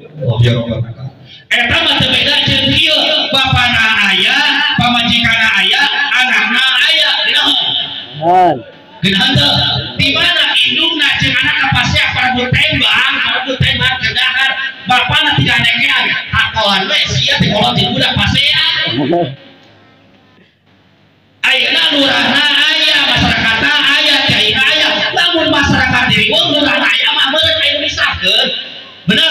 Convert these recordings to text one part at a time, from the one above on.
Oh ya Rabbal. Eta mah teu beda jeung kieu, bapana aya, pamajikanna aya, anakna aya, geunaheun. Geunaheun teu? Di mana indungna jeung anakna pasea parebut tembang ke dahar, bapana tidak nekean, hakoan we sia teh kolot jeung budak pasea. Ayeuna lurahna aya, masyarakatna aya, kiaina aya. Lamun masyarakat diriweuh lurahna aya mah meureun aya misahkeun. Bener?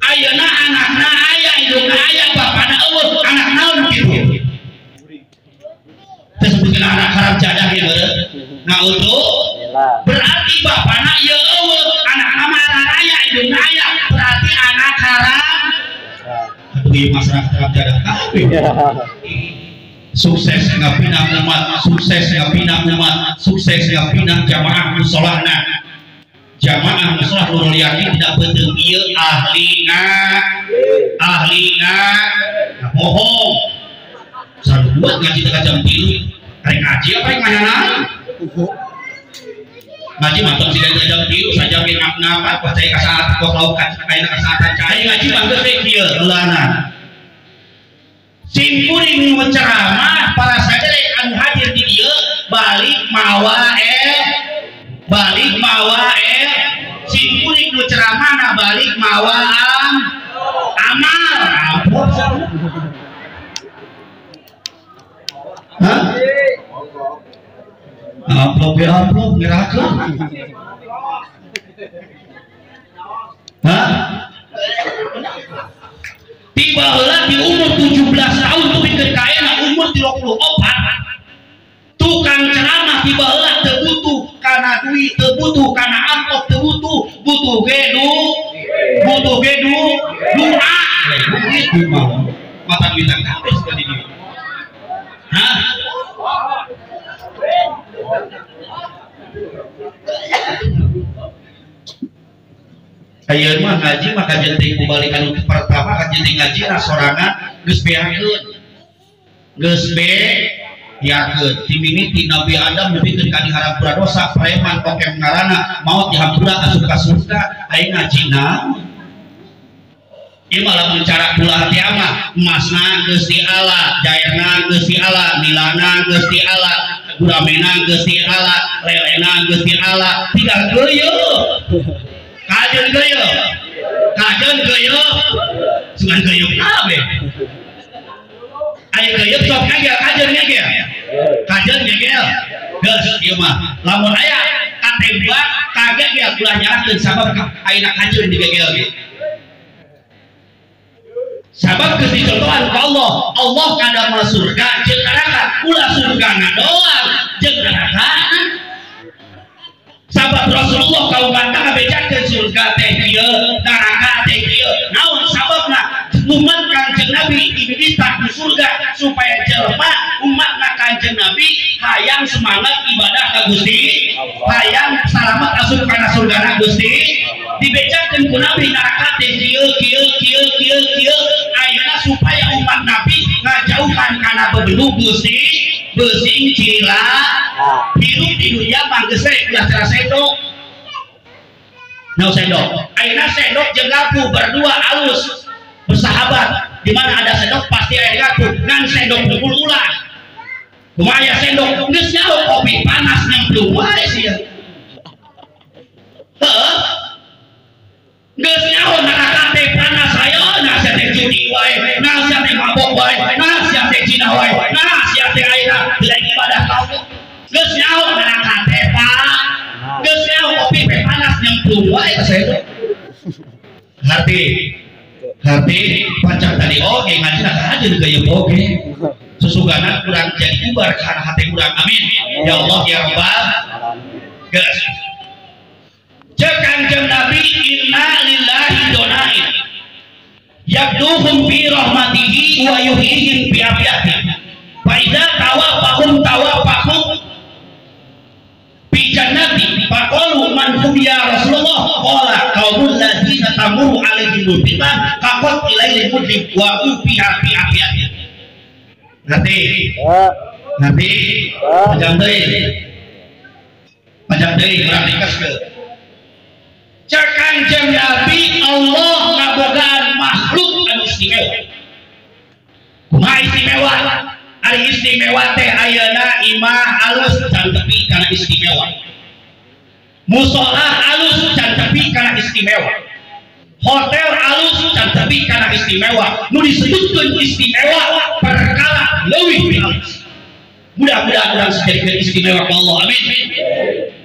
Ayeuna anakna aya, indungna aya, bapana eueuh, anak naon kitu? Teu sebutkeun anak haram jadah ieu meureun. Nautu berarti bapana ieu eueuh, anakna mah aya, indungna aya, berarti anak haram. Aduh ieu masyarakat haram jadah kabeh. Sukses ngabina umat, sukses ngabina umat, sukses ngabina jamaah musolahna. Jamaah musolah nurul yakin tidak beuteung ieu ahlina, ahlina bohong. Selalu buat ngaji teh jam 3, rek ngaji apa rek mana? Ngaji mah tong siga jam 3 sajam ge ngap-ngap percaya ka saat kok lauk ka ayeuna ka saatan cai ngaji mah geus we kieu heulana. Simkuring nu ceramah para sadere anu hadir di dieu balik mawa balik mawa simkuring nu ceramahna balik mawa amal. Ampun. Hah? Amplop ya amplop ngerakeun. Hah? Tiba heula di umur 17 tahun tepikeun ka ayeuna umur 34 tukang ceramah tiba heula teu butuh kana duit, teu butuh kana amplop, teu butuh, butuh ge butuh ge doa. Duit mah mata duitan kabeh sudah di dieu. Hah? Ayeuna mah ngaji mah kajen teh kubalik anu pertama kajen teh ngaji na sorangan geus beakeun. Geus beakeun ti mimiti Nabi Adam nepikeun ka dihampura dosa preman oke ngaranna maot dihampura asup ka surga aya ngaji naon. Ieu mah lamun cara kula hati mah emasna geus diala, jairna geus diala, milana geus diala, guramena geus diala, lelena geus diala, tinggal geuyeuh. Kajen geuyeut, kajen geuyeut, sugan geuyeut kabeh. Aya geuyeut sok ngegel, kajen ngegel, kajen ngegel. Geus ieu mah, lamun aya katembak kagegel ulah nyalahkeun sabab ayeuna kajen digegel ge. Sabab geus dicontohan ku Allah, Allah kadamel surga jeung neraka, ulah surgana doang jeung neraka. Sabab Rasulullah kaum bantah ngabejakeun surga teh kieu, neraka teh kieu. Naon sababna? Umat Kanjeng Nabi dibibita di surga supaya jelema umatna Kanjeng Nabi hayang semangat ibadah ka Gusti, hayang salamet asup kana surgana Gusti. Dibejakeun ku Nabi neraka teh kieu kieu kieu kieu kieu. Ayeuna supaya umat Nabi ngajauhan kana bebeluk Gusti, beusing cila hirup di dunia mah geus ulah cara sendok. Nah sendok, ayeuna sendok jeung garpu berdua alus bersahabat. Di mana ada sendok pasti ada garpu. Ngan sendok dukul ulah. Kumaha aya sendok geus nyaho kopi panas nyemplung wae sia. Heuh. Geus nyaho neraka teh panas ayo nah sia teh judi wae, nah sia teh mabok wae, nah sia teh zina wae, nah sia teh ayeuna lain ibadah ka Allah. Geus nyaho neraka teh pak, geus nyaho kopi teh panas nyemplung wae ka sendok. Ngerti? Ngerti? Pacak tadi oge ngaji na kajen geuyeub oge. Susugana kurang jadi ubar kana hate urang. Amin. Ya Allah ya Rabbal. Geus. Ceuk Kanjeng Nabi inna lillahi donain yabduhum bi rahmatihi wa yuhihim bi afiyatihi. Fa idza tawafahum tawafahum bi jannati faqalu man hum ya Rasulullah qala qaumul ladzina tamuru alaihimul fitan kaqat ilaihil mudlim wa ufiha bi afiyatihi. Ngerti? Ngerti? Panjang deui. Panjang deui urang ringkaskeun. Cek Kanjeng Nabi Allah alus can tepi kana istimewa. Musola alus can tepi kana istimewa. Hotel alus can tepi kana istimewa. Nu disebutkeun istimewa perkara leuwih ti alus. Mudah-mudahan urang dijadikeun istimewa ku Allah. Amin.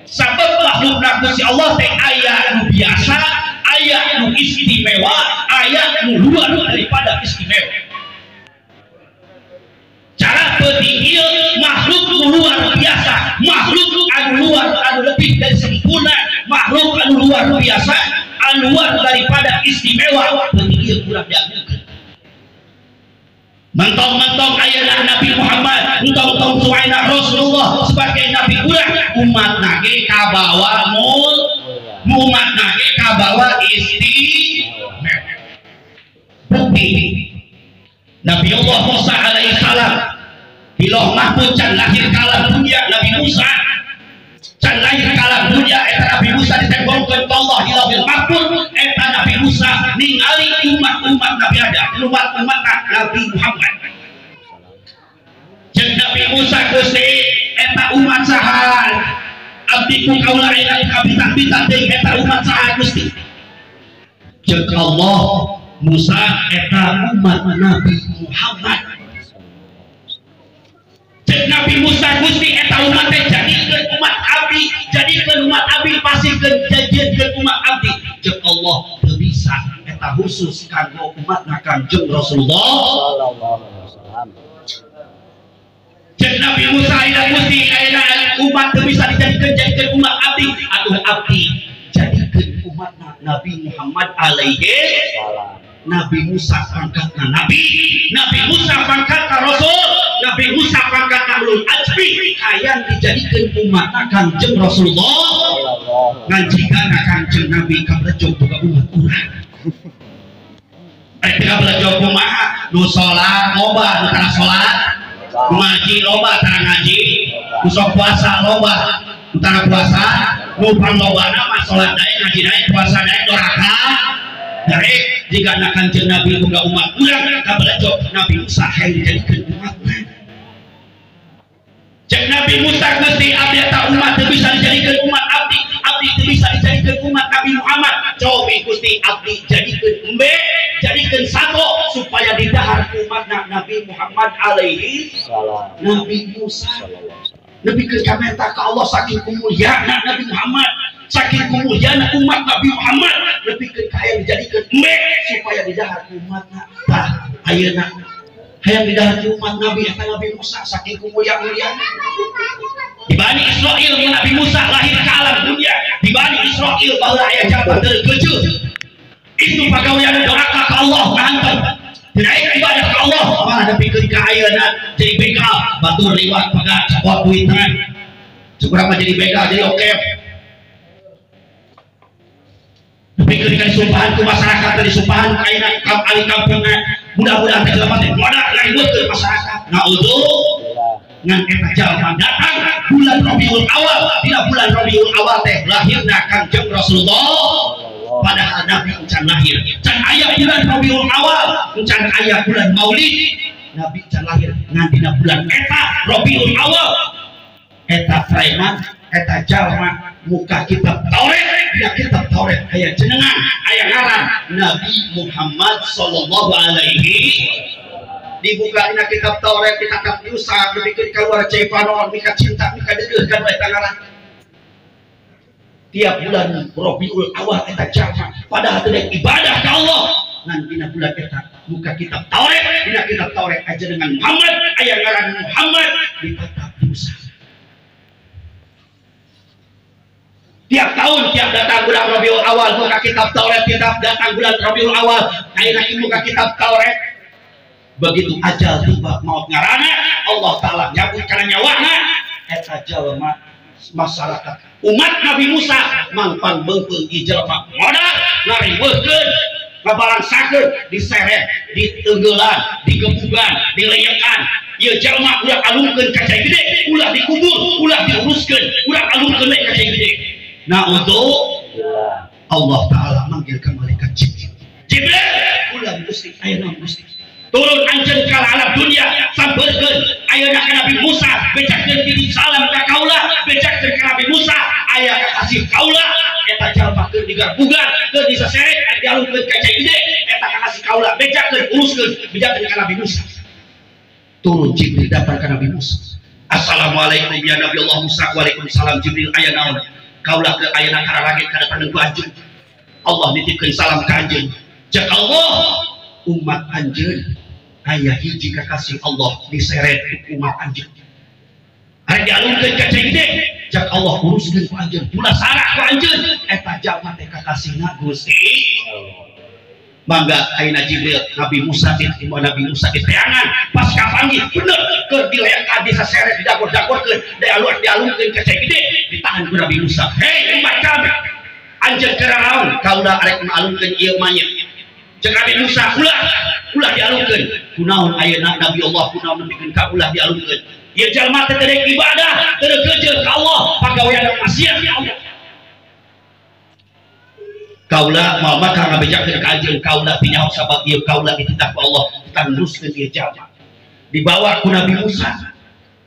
Sabab makhluk Gusti Allah teh aya nu biasa, aya nu istimewa, aya nu luar daripada istimewa. Cara penting makhluk nu luar biasa, makhluk anu luar anu lebih dari sempurna, makhluk anu luar biasa, anu luar daripada istimewa, penting ieu kurang diambilkeun. Mentong-mentong ayeuna Nabi Muhammad, entong-entong suaina Rasulullah sebagai nabi urang, umatna ge kabawa mul, umatna ge kabawa istimewa. Bukti Nabi Allah Musa alaihi salam di Loh Mahfud can lahir kalam dunia. Nabi Musa can lahir kalam dunia, eta Nabi Musa ditembongkeun ku Allah di Lauhil Mahfud. Eta Nabi Musa ningali umat-umat Nabi Adam, umat-umat Nabi Muhammad. Jeung Nabi Musa Gusti eta umat saha? Abdi ku kaula ayeuna kabita-bita deui eta umat saha Gusti? Jeung Allah Musa eta umat Nabi Muhammad. Cek Nabi Musa Gusti eta umat teh jadikeun umat abdi, jadikeun umat abdi pasikeun jadikeun umat abdi. Cek Allah teu bisa eta khusus kanggo umatna Kangjeng Rasulullah sallallahu alaihi wasallam. Cek Nabi Musa ayeuna Gusti ayeuna umat teu bisa dijadikeun jadikeun umat abdi, atuh abdi jadikeun umatna Nabi Muhammad alaihi salam. Nabi Musa pangkatna nabi, Nabi Musa pangkatna rasul, Nabi Musa pangkatna ulul azmi, hayang dijadikeun umatna Kangjeng Rasulullah. Ngan jigana Kangjeng Nabi kabelejog boga umat urang. Rek kabelejog kumaha? Nu salat loba, nu tara salat, nu ngaji loba, tara ngaji, nu sok puasa loba, nu tara puasa, nu panglobana mah salat daek, ngaji daek, puasa daek, doraka daek. Jika anak Kanjeng Nabi boga umat urang kabelejog Nabi Musa hayang dijadikeun umatna. Cek Nabi Musa Gusti abdi eta umat teu bisa dijadikeun umat abdi, abdi teu bisa dijadikeun umat Nabi Muhammad. Cobi Gusti abdi jadikeun embe, jadikeun sato supaya didahar umatna Nabi Muhammad alaihi salam. Nabi Musa nepikeun kamenta ka Allah saking kumulyana Nabi Muhammad, saking kumulyana umat Nabi Muhammad, nepikeun ka hayang dijadikeun embe supaya didahar umatna. Tah ayeuna hayang didahar umat Nabi eta Nabi Musa saking kumulya-mulyana. Di Bani Israil mun Nabi Musa lahir ka alam dunia, di Bani Israil baheula aya jalma terkejut. Itu pagawean doraka ka Allah ngahantam. Tidak ibadah ka Allah malah nepikeun ka ayeuna jadi begal, batur liwat pegat cokot duitan. Cukup jadi begal jadi oke. Nepikeun ka disumpahan ku masyarakat, disumpahan ka ayeuna ka ahli kampungan. Mudah-mudahan teh jelema teh modal ngaiweukeun masyarakat. Naudzubillah. Ngan eta jalma datang bulan Rabiul Awal, dina bulan Rabiul Awal teh lahirna Kangjeng Rasulullah. Padahal Nabi encan lahir, can aya bulan Rabiul Awal, encan aya bulan Maulid, Nabi can lahir ngan dina bulan eta Rabiul Awal. Eta preman, eta jalma muka kitab Taurat, dina kitab Taurat aya jenengan, aya ngaran Nabi Muhammad sallallahu alaihi. Dibuka dina kitab Taurat ditatap Musa nepikeun kaluar cai panon mika cinta mika deudeuh ka nu eta ngaran. Tiap bulan Rabiul Awal eta jalma padahal teu ibadah ka Allah, ngan dina bulan eta muka kitab Taurat, dina kitab Taurat aja dengan Muhammad aya ngaran Muhammad ditatap Musa. Tiap tahun tiap datang bulan Rabiul Awal muka kitab Taurat, tiap datang bulan Rabiul Awal ayeuna muka kitab Taurat. Begitu ajal tiba maut ngarana Allah Ta'ala nyabut kana nyawana eta jalma masyarakat umat Nabi Musa mangpang beungpeung ieu jelema modal ngariweuhkeun ngabalangsakeun diseret diteunggelan digebugan dileyekan ieu jalma ulah alungkeun ka cai gede, ulah dikubur, ulah diuruskeun, ulah alungkeun we ka cai gede. Naudzubillah. Allah Ta'ala manggil ka malaikat Jibril. Jibril, ulah Gusti aya naon Gusti? Turun anjeun ka alam dunia sampeurkeun ayeuna ka Nabi Musa bejakeun titip salam ka kaula bejakeun ka Nabi Musa aya kakasih kaula eta jalma keur digarbugan keur disaseret dialungkeun ka cai gede eta kakasih kaula bejakeun uruskeun bejakeun ka Nabi Musa. Turun Jibril datang ka Nabi Musa. Assalamualaikum ya Nabi Allah Musa. Waalaikumsalam Jibril aya naon? Kaula ke ayeuna kararage ka datangan ku anjeun. Allah nitipkeun salam ka anjeun. Cek Allah umat anjeun aya hiji kakasih Allah diseret ku umat anjeun. Ari dialungkeun ka cai gede, cek Allah uruskeun ku anjeun, pulasara ku anjeun eta jalma teh kakasihna Gusti. Mangga ayeuna Jibril Nabi Musa di Nabi Musa diteangan pas kapanggih bener keur dilekan disaseret didagor-dagorkeun dialungkeun ka cai gede ditahan ku Nabi Musa. Hei umat kami anjeun keur naon kaula arek maalungkeun ieu mayit. Cek Nabi Musa ulah ulah dialungkeun kunaon ayeuna Nabi Allah kunaon nepikeun ka ulah dialungkeun ieu jalma teh teu ibadah teu kejeun ka Allah pagawean maksiat ya Allah. Kaula moal maka ngabejakeun ka anjeun kaula pinyaho sabab ieu kaula dititah ku Allah kita neruskeun ieu jalma. Dibawa ku Nabi Musa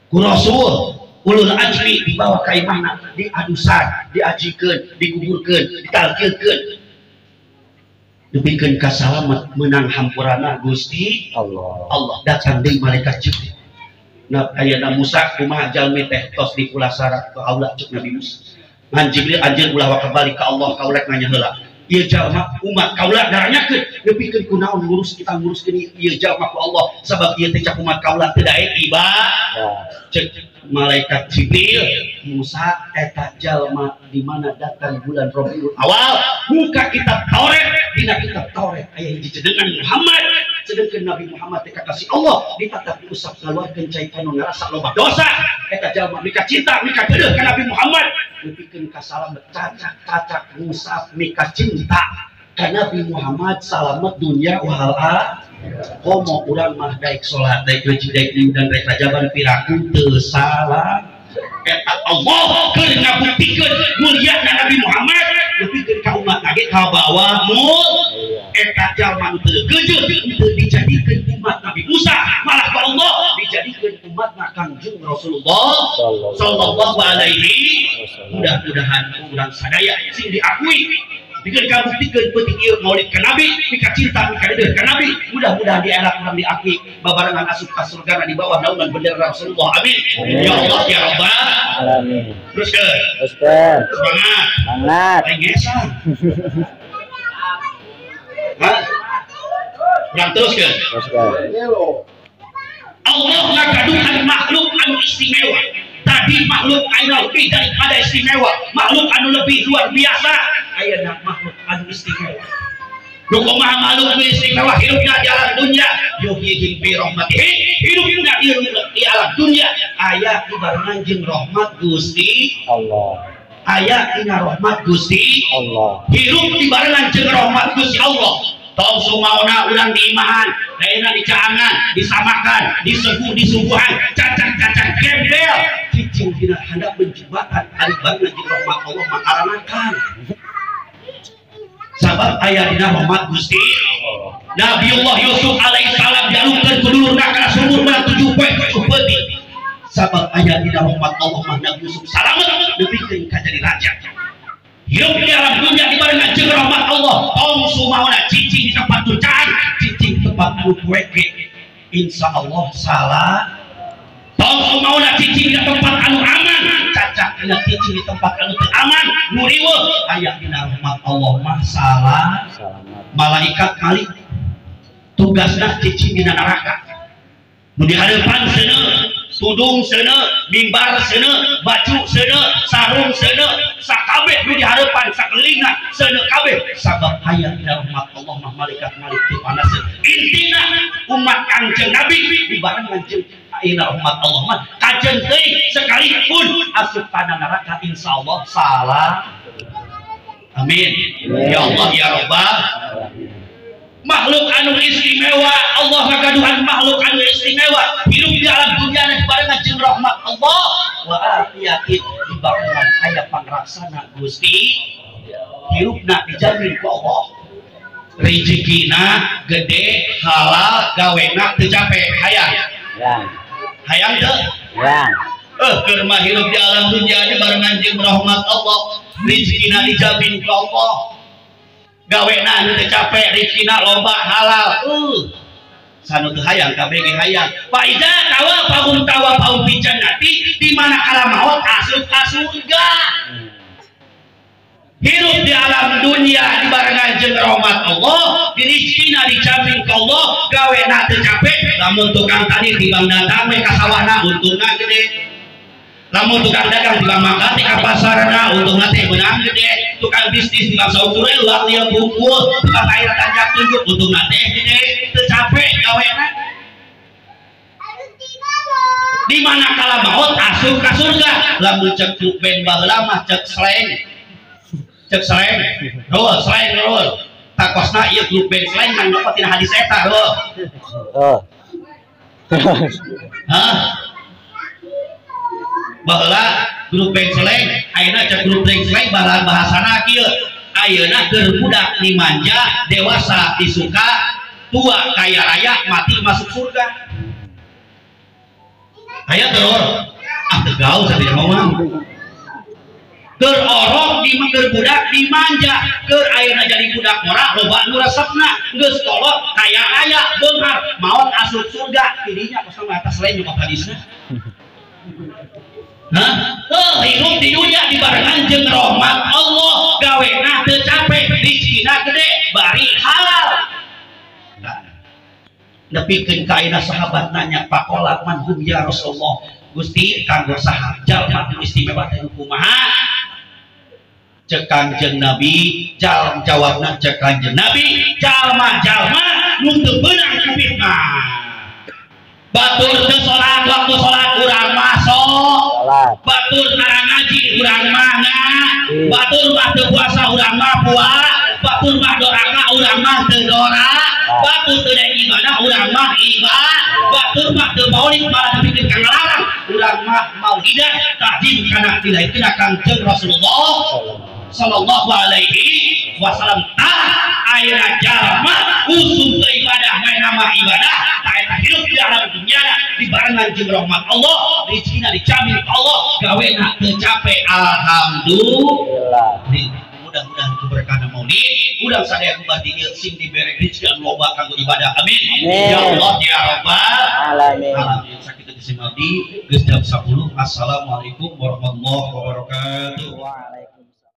ku Rasul ulul azmi dibawa ka imahna diadusan diajikeun dikuburkeun ditalkilkeun dipikeun ka salamet meunang hampurana Gusti Allah. Allah datang deui malaikat Jibril. Nah ayeuna Musa kumaha jalmi teh tos dipulasara ku Allah cek Nabi Musa. Ngan Jibril anjeun ulah waka balik ka Allah kaula nanya heula. Ieu jalma umat kaula daranyakeun nepikeun kunaon ngurus kita nguruskeun ieu jalma ku Allah sabab ieu teh cak umat kaula teu daek ibadah. Cek malaikat Jibril Musa eta jalma di mana datang bulan Rabiul Awal muka kitab Taurat dina kitab Taurat aya hiji cedengan Muhammad sedengkeun Nabi Muhammad teh kakasih Allah ditatap diusap ngaluarkeun cai kanu ngarasa loba dosa eta jalma mika cinta mika geudeuh ka Nabi Muhammad nepikeun ka salamet cacak-cacak ngusap mika cinta ka Nabi Muhammad salamet dunya wal akhirah. Komo urang mah daek salat daek ngaji daek dan daek rajaban piraku teu salah eta Allah keur ngabuktikeun mulyana Nabi Muhammad nepikeun ka umat ge kabawa mul eta jalma nu teu geujeuh teu dijadikeun umat Nabi Musa malah ku Allah dijadikeun umatna Kangjeng Rasulullah sallallahu alaihi. Mudah-mudahan urang sadaya sing diakui dikeun kabuktikeun peuting ieu maulid ka Nabi mika cinta mika deudeuh ka Nabi mudah-mudahan di era urang diakui babarengan asup ka surgana di bawah naungan bendera Rasulullah. Amin ya Allah ya Rabbal alamin. Teruskeun teruskeun semangat semangat aing gesan. Hah? Urang teruskeun teruskeun. Allah ngagaduhan makhluk anu istimewa. Tadi makhluk anu lebih daripada istimewa, makhluk anu lebih luar biasa, ayeuna makhluk anu istimewa. Nu kumaha makhluk nu istimewa hirupna di alam dunia, yuhyihim bi rahmatihi, hirupna di alam dunia aya dibarengan jeung rahmat Gusti Allah. Aya dina rahmat Gusti Allah. Hirup dibarengan jeung rahmat Gusti Allah. Tong sumaona urang diimahan, daerah dicaangan, disamakan, diseguh, disuguhan, cacak-cacak gembel, cicing dina handap menjembatan ari barengan jeung rahmat Allah mah aranakan. Sabab aya dina rahmat Gusti Nabiullah Yusuf alaihissalam dialungkeun ku dulurna kana sumur mah 7 poe 7 peuting. Sabab aya dina rahmat Allah mah Nabi Yusuf salamet nepikeun ka jadi raja. Hidup di alam dunia dibarengan jeung rahmat Allah. Tong sumaona cicing di tempat tucaan, cicing di tempat anu poeke. Insya Allah salah. Tong sumaona cicing di tempat anu aman, cacak dina cicing di tempat anu teu aman, nu riweuh aya dina rahmat Allah mah salah. Malaikat malik tugasna cicing dina neraka. Nu dihareupan seuneu, tudung seuneu, mimbar seuneu, baju seuneu, sarung seuneu, sakabeh nu dihareupan sakelilingna seuneu kabeh sabab aya dina rahmat Allah mah malaikat malik teu panaseun. Intina umat Kangjeng Nabi dibarengan jeung ayeuna rahmat Allah mah kajen teuing sekalipun asup kana neraka insyaallah salah. Amin. Ya Allah ya Rabbal. Makhluk anu istimewa, Allah ngagaduhan makhluk anu istimewa hidup di alam dunia dibarengan jeung rahmat Allah wa afiyatin dibarengan aya pangraksana Gusti hirupna dijamin ku Allah. Rizikina gede halal gawena teu capek hayang. Hayang teu? Hayang. Keur mah hirup di alam dunia nya barengan jeung rahmat Allah, rizkina dijamin ku Allah. Gawena anu teu capek, rizkina loba halal. Sanu teu hayang kabeh ge hayang. Fa iza tawafahum tawafahum fi jannati, di mana kala maot asup ka surga. Hirup di alam dunia dibarengan jeung rahmat Allah, rizkina dijamin ku Allah, gawena teu capek. Lamun tukang tani tibang datang we ka sawahna untungna gede. Lamun tukang dagang tibang mangkat ka pasarna untungna teh beunang gede. Tukang bisnis tibang saukur luak lieu bungkul, tukang air tanjak tunjuk untungna teh gede, teu capek gawena. Di mana kala maot asup ka surga. Lamun cek band baheula mah cek slang. Cek slang, roll, slang, roll. Takosna ieu grup band slang nang nyokot tina hadis eta, roll. Hah? Baheula grup band slang, ayeuna cek grup band slang baheula bahasana kieu. Ayeuna keur budak dimanja, dewasa disuka, tua kaya raya, mati masuk surga. Aya teu, roll? Ah teu gaul sateunya mah. Keur orok di keur budak dimanja, keur ayeuna jadi budak ngora loba nu resepna, geus kolot kaya raya beunghar, maot asup surga. Tidinya kosong atas lain nyokot hadisna. Hah? Hirup di dunia dibarengan jeung rahmat Allah, gawena teu capek, rizkina gede, bari halal. Nepikeun ka ayeuna sahabat nanya, faqala man hum ya Rasulullah? Gusti kanggo saha jalma nu istimewa teh kumaha? Cek Kangjeng Nabi, jawabna cek Kangjeng Nabi, jalma-jalma nu teu beunang ku fitnah. Batur teu salat waktu salat urang mah salat, batur tara ngaji urang mah ngaji, batur mah teu puasa urang mah puasa, batur mah doraka urang mah teu dora, batur teu daek ibadah urang mah ibadah, batur mah teu maulid malah dipikeun ka ngalarang, urang mah maulidah takdim kana dilaikeun Kangjeng Rasulullah sallallahu alaihi wasallam. Tah ayeuna jalma usum teu ibadah main nama ibadah, tah eta hirup di alam dunia dibarengan jeung rahmat Allah, rizkina dijamin Allah, gawena teu capek. Alhamdulillah. Mudah-mudahan keberkahan maulid, udah sadaya berarti sing dibere rezeki anu loba kanggo ibadah. Amin. Ya Allah ya Rabbal alamin. Alamin. Sakitu geus abdi geus jam 10. Assalamualaikum warahmatullahi wabarakatuh.